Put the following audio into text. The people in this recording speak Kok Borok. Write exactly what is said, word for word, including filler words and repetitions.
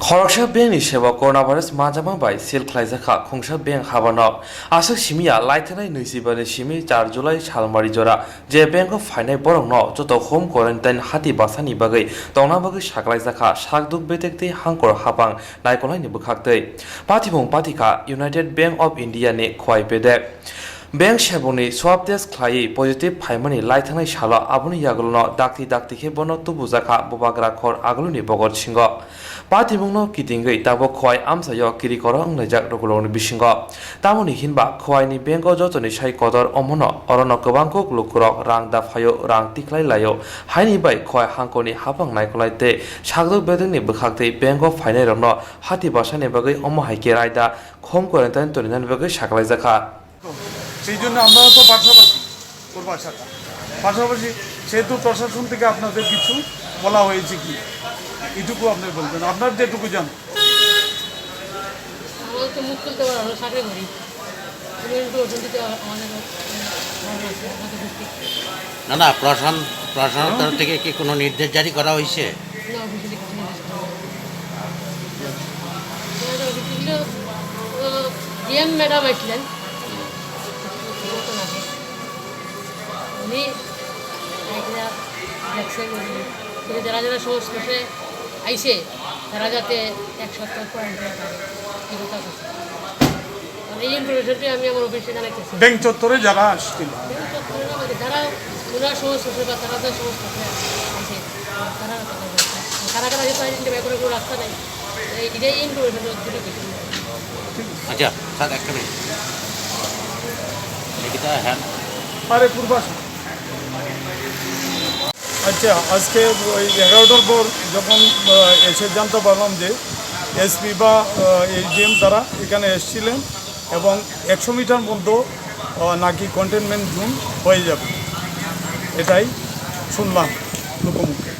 Khoroksa bank ni sebok coronavirus manjakma bai seal khlaijak kha khungsa bank habanok. Aswk simi ya laithanai nwichiba ni simi char July salmari jora je bank o phainai borok no joto home quarantine hati basa ni bagwi tongna bagwi saklaijak kha sakduk betek tei hangkor hapang naikolnai ni bwkhak twi. Pathimung pathikha United Bank of India ni Khwai Pedek. Bank sebokni swab test khlaiwi positive phaimani laithanai salo aboni yagulono dakti dakti khe bono tubujakha Bubagra khor aguluni bogor singo. Patimungno kitingwi tabuk Khwai amchaio kirikoro wnglaijak lukurokni bisingo. Tamoni hinba Khwaini bank o jotoni sai kotor omono orono kwbang kuk lukurok rang daphaio, rang tikhlai laio. Haini bai Khwai hangkoni hapang naikolnai tei sakduk bedekni bwkhaktwi bank o phainairokno hati basani bagwi omo hai khe raida home quarantine toninani bagwi saklaijak kha. সেই জন্য আমরাও তো পাশাপাশি, ওর পাশাপাশি। পাশাপাশি সেহেতু প্রশাসন থেকে আপনাদের কিছু বলা হয়েছে কি, এটুকু আপনি বলবেন, আপনার যেটুকু জানেন। আমরা তো মুখ খুলতে পারবো না, চাকরি করি। তুমি একটু ওষুধ দিতে হবে, আমাদের বারণ আছে, আমাদের ডিস্ট্রিক্ট। না, না, প্রশাসন, প্রশাসনের তরফ থেকে কি কোনো নির্দেশ জারি করা হয়েছে? না, অফিসিয়ালি কিছু নির্দেশ করা হয়নি। ওনাদের অফিসিয়ালি, ও, ডিএম ম্যাডাম আসলেন। নতুন আছে। উনি একটা দেখছেন, উনি যারা যারা সংস্পর্শে আইছে, তারা যাতে এক সপ্তাহ কোয়ারেন্টাইনে থাকে, এই কথা বলছে। মানে, এই ইনফরমেশনটি আমি আমার অফিসে জানাইতেছি। ব্যাংক চত্বরে যারা আসছিল। ব্যাংক চত্বরে না, মানে, যারা ওনার সংস্পর্শে বা তারা যারা সংস্পর্শে আইছে, তারা কথা বলছে। কারা কারা যেহেতু আইডেন্টিফাই করার কোনো রাস্তা নাই, এই, এটাই ইনফরমেশন দিতে গেছিল। আচ্ছা, স্যার, একটা মিনিট। লিখিত হ্যাঁ। আরে পূর্বাস। আচ্ছা, আজকে ওই এগারোটার পর যখন, আহ, এসে জানতে পারলাম যে এসপি বা, আহ, এডিএম তারা এখানে এসেছিলেন এবং একশো মিটার মধ্যে, আহ, নাকি কন্টেইনমেন্ট জোন হয়ে যাবে, এটাই শুনলাম লোকমুখে।